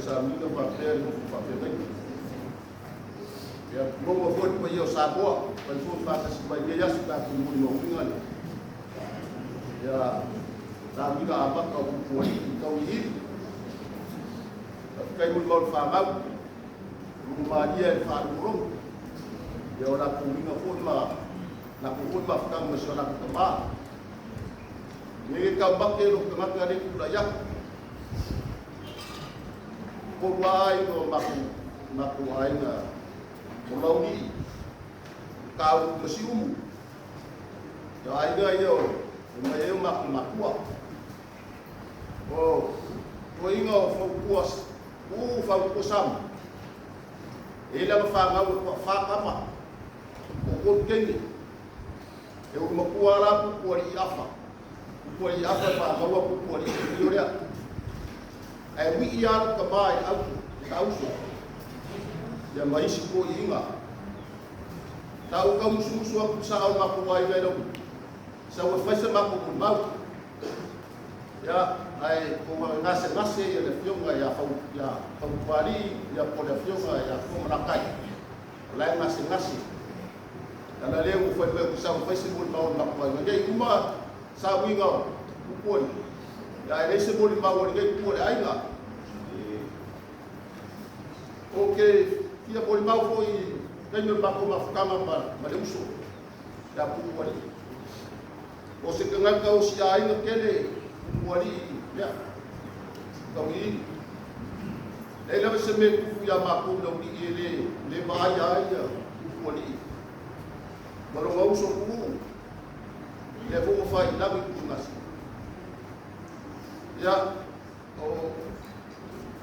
sauiga faapea le nofo faafeagaiga. Ia, maua foi le paia o Samoa, fai foi faatasi mai i lenei aso tatou molimauina le ia sauiga amata o Pupualii i Tauiliili. Faafetai molimau le fanau, lumalia e le faalogologo. Ia o latou uiga foi ma latou foi mafutaga ma si o latou tamā. Ia e taumate lou tagata le tulai atu. Tolu lava aiga o matou aiga o Laulii, Matautu ma Siumu. Ia aiga ia o mai ai o matou matua. O toeaiga o Fautua, Uu Fautua Samu. E i ai lava fanau e toafa tama, o tolu teine. E ulu matua la Pupualii Afa. Pupualii Afa e faamaua Pupualii e lio lea. Ae wii lava le tama i auto, i tauso. Ia ma isi toeaiga. Sa ou tau musumusu atu i sao o le matou aiga i lau sau e fai se matou molimau. Ia, ae ua gasegase ia le afioga ia Fau, ia Fautualii, ia po o le afioga ia Tuamalatai. O la e gasegase. Ala lea ua fai mai ou te sau e fai se molimau a le matou aiga. Ia i uma sauiga o Pupualii, ia ae leai se molimau a lenei itu o le aiga. Ou te fia molimau foi i taimi o le matou mafutaga ma le uso ia Pupualii. O se tagata o si aiga tele Pupualii lea, Tauiliili. Leai lava se mea e tupu ia matou i Laulii e le le vaaia ai ia Pupualii ma lona uso Tuuu, lea foi ua faailau i Tusingasi. Ia, o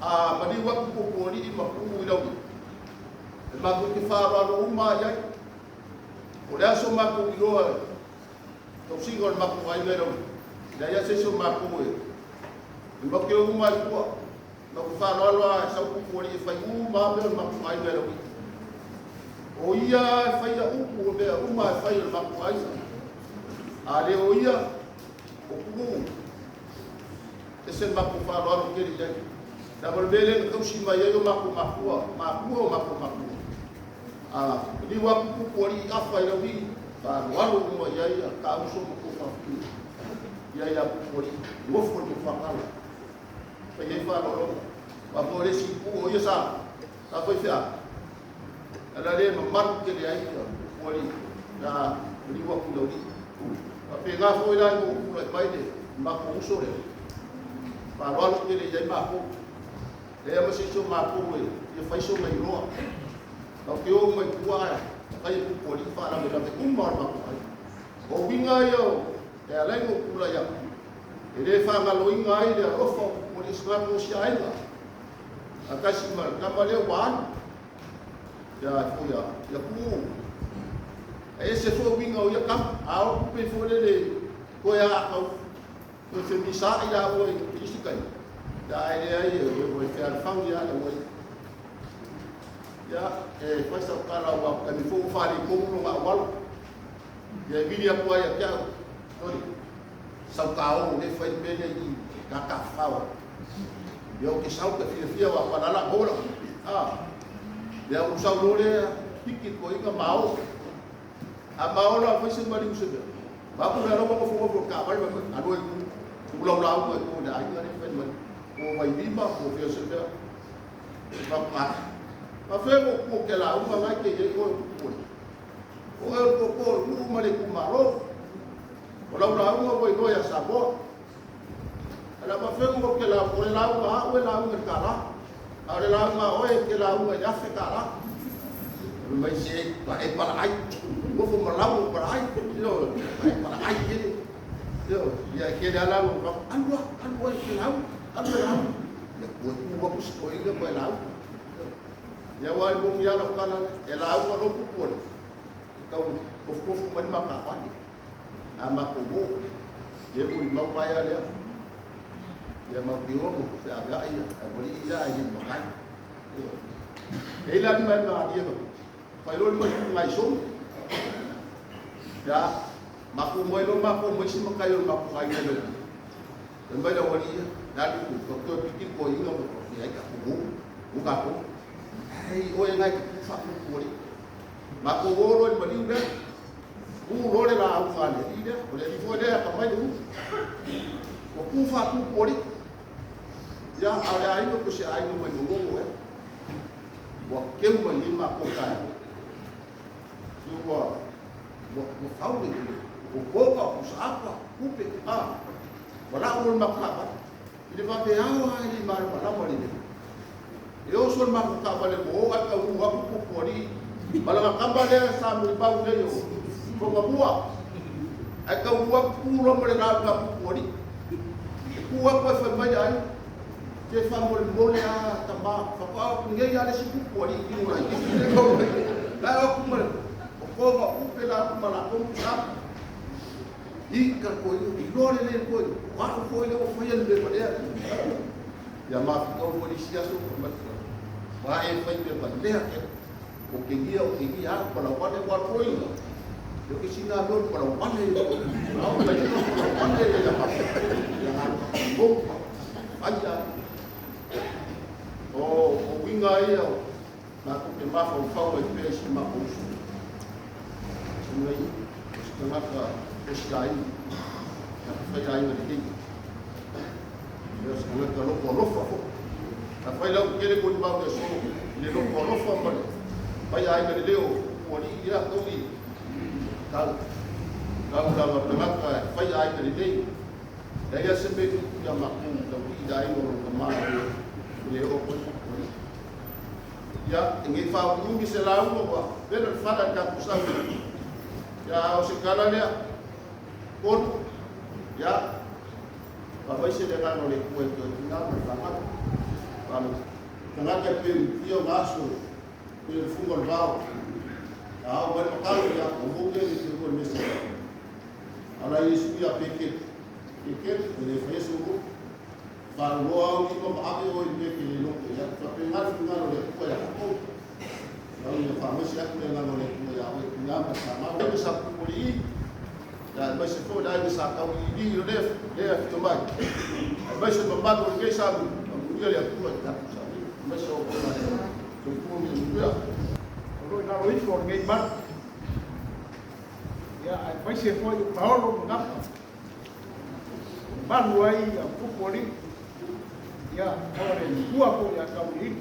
a maliu atu Pupualii ma Tuuu i Laulii, e matou te faaaloalo uma lava i ai. O le aso matou iloa tausiga o le matou aiga i Laulii, leai lava se isi o matou e matou te o uma lava i tua. Matou te faaaloalo lava e sau Pupualii e fai uma lava mea o le matou aiga i Laulii. O ia e faia upu o mea uma e fai o le matou aiga. A le o ia, o Tuuu. Ese le matou faaaloalo tele i ai. Leaga o le mea lea na tausi mai ai o matou matua, matua o matou matua. A liu atu Pupualii afa i Laulii, faaaloalo uma i ai ta uso ma tuafafine i ai ia Pupualii. Nofo i le mofakala. Fai ai faaaloaloga. Aua foi o le isi itu o ia sa sa faifeau. Ala lea e mamalu tele ai ia Pupualii na liu atu i Laulii. Faapena foi la ina ua tulai mai le matou uso lea, faaaloalo tele i ai matou. Leai ma se isi o matou e fia fai sona iloa. Matou te o uma i tua ae fai e Pupualii faalavelave uma o le matou aiga. O uiga ia e ala ai ona ou tulai atu, e le faagaloina ai le alofa o Pupualii i si matou aiga. Faatasi ma le tama lea ua alu ia foi ia Tuuu. E ese foi uiga o ia tama. A o atu pei foi lele toe a tau toe femisaai laua i isi taimi. Ia ae leai e fealofani lava laua ia. Ia e fai sau tala aua taimi foi ua faaletonu lona auala. Ia e vili atu ai ia te au, sole, sau taono lea e fai le mea lea i i Tafafao. Ia ou te sau ta fiafia aua palala maua lau tupe. Ah, ia ou sau loa lea piki le toeaina mao. A mao la fai se maliu se mea. Ma aku lea lau nofo nofo i le taavale ma fai alu ai ku lau lauga i o i le aiga lea fai mai. Po o Vailima po o fea se mea. Ma ma ma fea mo ku ke lauga ngai ke iai oe ku oe. O oe o le tootoo o le nuu ma le itumalo. O lau lauga ua iloa ia Samoa. Ala ma fea mo ke lauga, o le lauga a au e lauga i le kālā. A o le lauga a oe e te lauga i le $1,000. Fai mai se pa e palaai. Nofo ma lau o palaai. Ioe, pa e palaai tele. Ioe, ia e tele lava lau alu a, alu oe e te lauga, alu e lauga. Ia toe tu atu si toeaina ma e lauga. Ia aua e moni lava lau tala lea, e lauga loa Pupualii, e tau tofutofu mai le ma taavale. A matou o, ia molimau vaea lea. Ia matou te ono feaveai ia aualii ia ae le i matai. E i ai la lima e malie ma fai loa lima i ngai sonu. Ia, matou mai loa matou ma isi matai o le matou aiga i Laulii. Fai mai le aualii ia, le alu i faatoa piki le toeaina ma Ia ka ku u ka ku. Hei o e ngai ku fa ku ku ri. Ma ko o lo ma liu le. U lo le la u fa le i le. O le li fo le ka mai u. O ku fa ku ku ri. Ia a le ai no ko se ai no mai mo mo e. Ua keu mai ni ma ko kai. Ua ua ua fau le o ko ka ku sa apa kupe a. Wala o le makapa. I le vape ao a i ma ma lama le. E oso le maku ka vale mo a ka u aku ku ku ali. Mala ka kamba le sa mo pa u le yo. Ko ma bua. Ai ka u aku ku lo mo le ka ka ku ku ali. Ku aku e fai mai ai. Te fa mo le mo le a tama. Fa ko au ku nge ya le si ku ku ali i mo la i. La aku ma o ko ma ku pe la ku ma la ko sa. I ka ko i lo le le ko. Wa ko le o fa ya le ma le. Ia ma fi kau mo sia so ko ma. Wa e fai pe pa le ke. O ke ia o ke ia pa la wa le wa ko i. Yo ke sina lo pa la wa le. No pa le wa le ya pa. Ya ko ai ya. O o winga ia na ko te ma fa fa e pe si ma ko su. Singa i tangata o si ai. Ya fa ai le ke. Ia se tangata loko alofa fo. Na fai lau kele ko ni mau le so le loko alofa ma le. Pai ai le leo o ni ia tau i. Tau. Tau la ma tangata fai ai le leo. La ia se me tu ia ma ku tau i dai o lo ma le o ko. Ia ngi fa u mi se la u wa. Vela fala ka ku sa. Ia o se kala lea. Kon. Ia Vai se le ngano le kue te tina ma tangata. Palo. Tangata pe fio ngaso pe le fungo le vao. A o mai makalo ia o mo ke le ko mese. Ala Yesu ia peke. Peke le feso ko. Fa lo au ki ko ave o i peke le lo ia fa pe ngalo ngalo le kue ia ko. Au ia fa mese aku le ngano le kue ia o tina ma sa ma. Ko sa ku li. Ya mai se fo dai sa ka i li le le a mai. Ai mai se ma ko ke sa mu ia le ku ta sa. Mai se o ko na. To ku mi ya. O lo na lo ifo ngai ma. Ya ai mai se fo i Paolo ngapa. Malu ai a pupoli. Ya ore kua ko ya ka uli.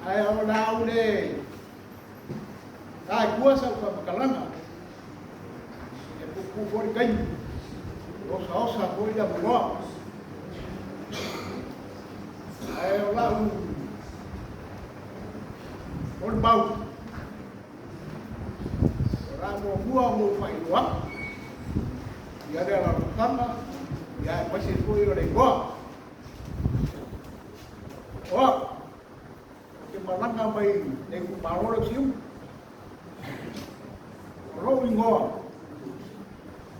Ai o na ule. Ai kua sa ka makalanga. E pupu fo kai. Osa osa ko ia mo. Ai o la u. O bau. Ra mo mua mo fai loa. Ia le la tama. Ia pa se foi o le goa. O. Ke malanga mai le ku parolo siu. Ro ingoa.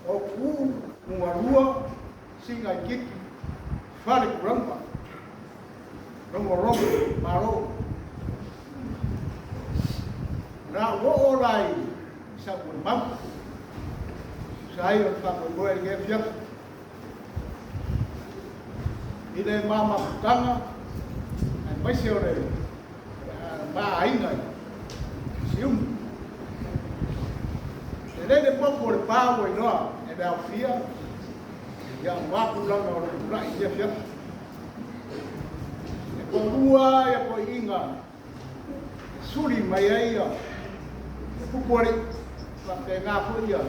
O ku ungarua singa kiki fale kuramba. Rongo rongo maro. Na wo orai sa mam. Sai o ka mo e ke fia. Ile mama kanga ai mai se ore ma ainga. Sium. Le le popo le pau e noa e le aufia ia maku langa o le pula i ia fia. E korua ia ko inga suri mai ai ia e pupori pa te ngā fo ia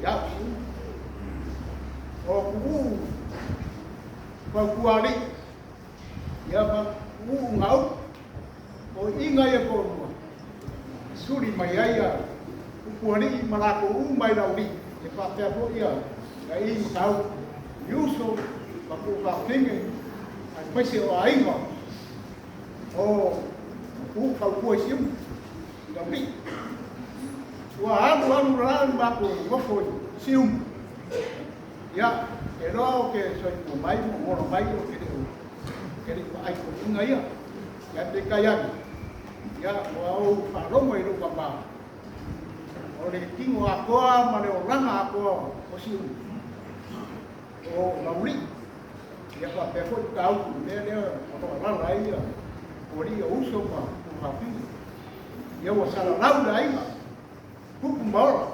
ia usiu. O kuu pa kuali ia pa uu ngau o inga ia korua suri mai ai ia Puani malako u mai lauli e papea fo ia ka i tau yuso pa ku ka finge ai paise o ainga o ku ka ku sim lauli ua alu alu la ma ku ngofo sium ia e lo ke soi mo mai mo mo mai o ke ke ai ko inga ia ia te kaya ia o au fa romo i lo ka ba o le kingo a koa ma le oranga a koa o siu o lauli Ia faapea foi mataupu i le mea lea o lo o alaala ai ia Pupualii o uso ma Pufafine. Ia ua salalau le aiga, tupu ma ola,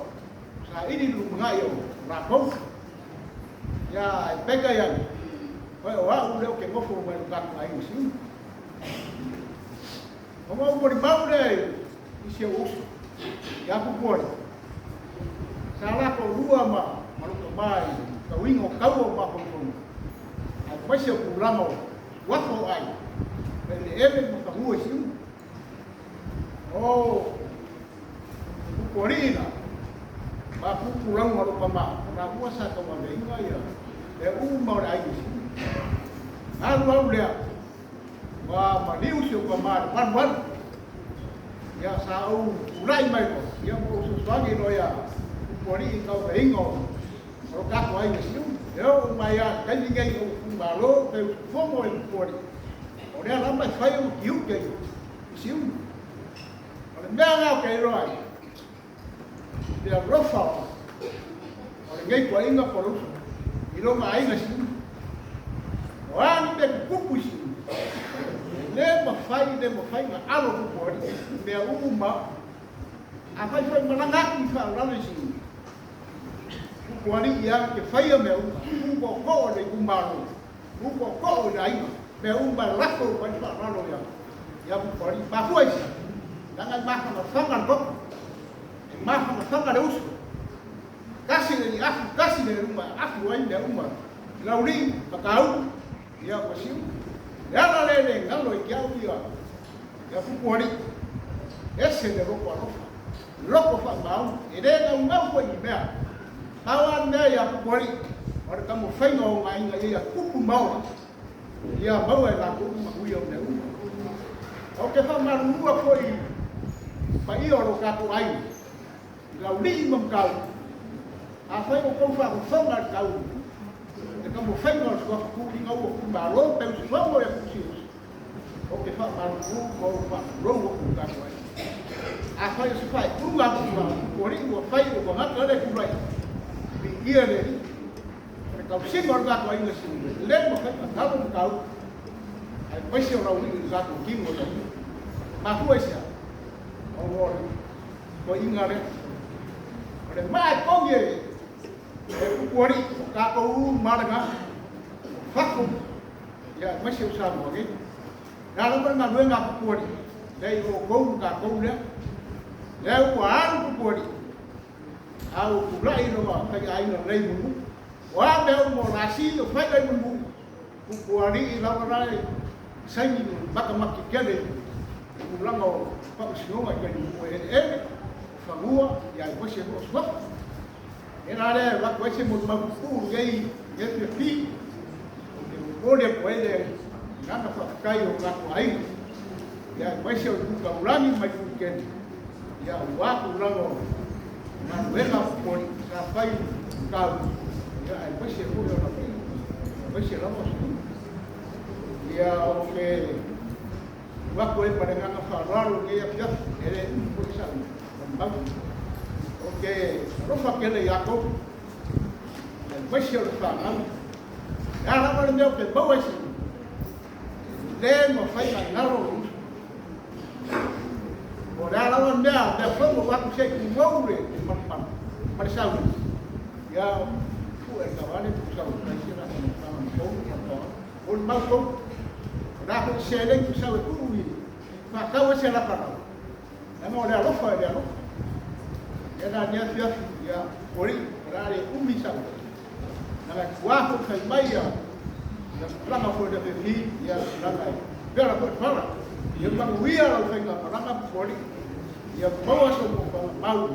saili le lumanai o latou. Ia ae peitai ane, oe o au lea ou te nofo mai lo tatou aiga Siumu. Ona ou molimau lea i si ou uso, ia Pupualii. Sa la toalua ma lou tama i le tauiga o taua o mafaufauga, aemaise o tulaga o suafa o aiga, o eleele ma fanua i Siumu. O Pupualii la, ma Pupulauga o lou tama, o lua sa tauaveina ia mea uma o le aiga i Siumu. Alu alu lea, Ua maliu si ou tama i le valuvalu. Ia, sa ou tulai mai loa, ia ma ou fesoasoani loa ia Pupualii i le tauaveiga o lo tatou aiga Siumu. E oo mai lava i le taimi nei i lou itumalo pe usufono e Pupualii, o lea lava e fai ona tiute i Siumu. O le mea lena ou te iloa ai, le alofa o lenei toeaina po o le uso i lona aiga Siumu. O a ni mea tutupu i Siumu, e le mafai, le mafai ona alo Pupualii i mea uma. Afai foi e malaga atu i faaulalo i Siumu, Pupualii lava te faia mea uma, tu tootoo i le itumalo, tu tootoo i le aiga, mea uma e lafo uma ai le faaulalo ia Pupualii. Mafua i se? Leaga e mafanafana le toto. E mafanafana le uso. Tasi le liafu, tasi le luma e afu ai mea uma. Laulii, Matautu, ia ua siu. Le ala lea e le galo i te au ia, ia Pupualii. Ese le loko alofa, loko faamaoni, e le naunau foi i ni mea. Pau lava le mea ia Pupualii, o le taumafaiga o ona aiga ia tupu ma ola, ia maua e latou le manuia o mea uma. Ou te faamalulua foi i paia o lo tatou aiga, i Laulii ma Matautu, afai ua outou faafofoga i le tau le taumafaiga o le suafa tuuina ua tuumalo pe usufono ia Tuusiusi, ou te faamalulu ma ou faatulou atu i tatou aiga. Afai o se faaiuga a Pupualii ua fai i ou tagata lea e tulai, viia le Alii. O le tausiga o le tatou aiga Siumu, e le mafai ona galo Matautu, aemaise o Laulii i le tatou tino i Laulii. Mafua i se a? Ona o le toeaina lea. O le maa e togi e Pupualii, o tatou uma lava lena, o fafo, ia aemaise o Samoa nei. O le a lava le galuega a Pupualii, lea i outou ma tatou lea. Lea ua alu Pupualii, a ua tulai lona faiaiga lelei mulimuli. O a mea uma o lasi o fai lelei mulimuli, Pupualii lava la e saini matamata tele i tulaga o faamasinoga i taimi o eleele, o fanua, ia aemaise foi o suafa. E la lea e avatu ai se molimau pupuu i lenei fiafi, ou te momoli atu ai le agaga faafetai i o tatou aiga, ia aemaise o itu taulagi ma itu tele, ia aua tulaga o galuega popoli sa fai i tau, ia aemaise foi o Laulii, aemaise lava o Siumu. Ia ou te avatu ai ma le agaga faaaloalo i lenei afiafi, e le umi foi sau molimau. Ou te alofa tele ia outou, aemaise o le fanau. Le a lava le mea ou te maua ai Siumu, e le mafai ona galo lou uso. O le a lava le mea, mea fono ua atu se i tulou le manumanu ma le sauni, ia pue le taavale tuusau e fai se lata mataga ma tou ma toa. O le mau tou. O le a foi seleni tuusau e tuu i faatau ai se lata lau. Leaga o le alofa e le alofa. Ia na ni afiafi, ia olii, o le a le umi sau. Leaga e tuā foi fai mai ia ia tulaga foi le fefi, ia tulaga e pera foi fala. Ia manuia lau faiga malaga olii. Ia maua so mofaga mau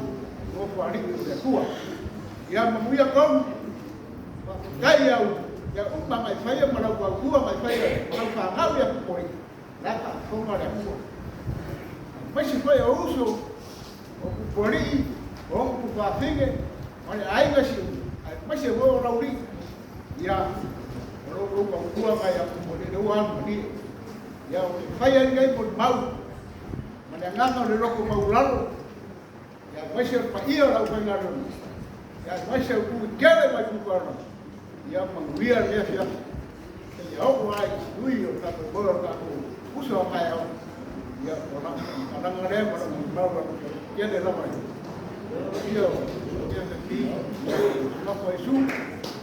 nofoalii o le Atua. Ia manuia tou. Faafetai au ia uma mai faia ma lau tautua mai faia ma lau fanau ia Pupoi. La faafofoga le Atua. Aemaise foi o uso o Pupualii, o Pufafine, ma le aiga Siumu, aemaise foi o Laulii. Ia, o lo outou tautua mai ia Pupualii, lea ua alu malie. Ia, ou te fai ai lenei molimau ma le agaga o le loto maualalo, ia aemaise o le paia o le aufaigaluega, ia aemaise o tui tele mai Pupualii, ia manuia lenei afiafi. Seia oo lava i sui o le tatou moe o le tatou uso a taeao. Ia, o lau faamatalaga lea ma lau molimau tele lava i ia o ia te ti, ia, Alofa Iesu.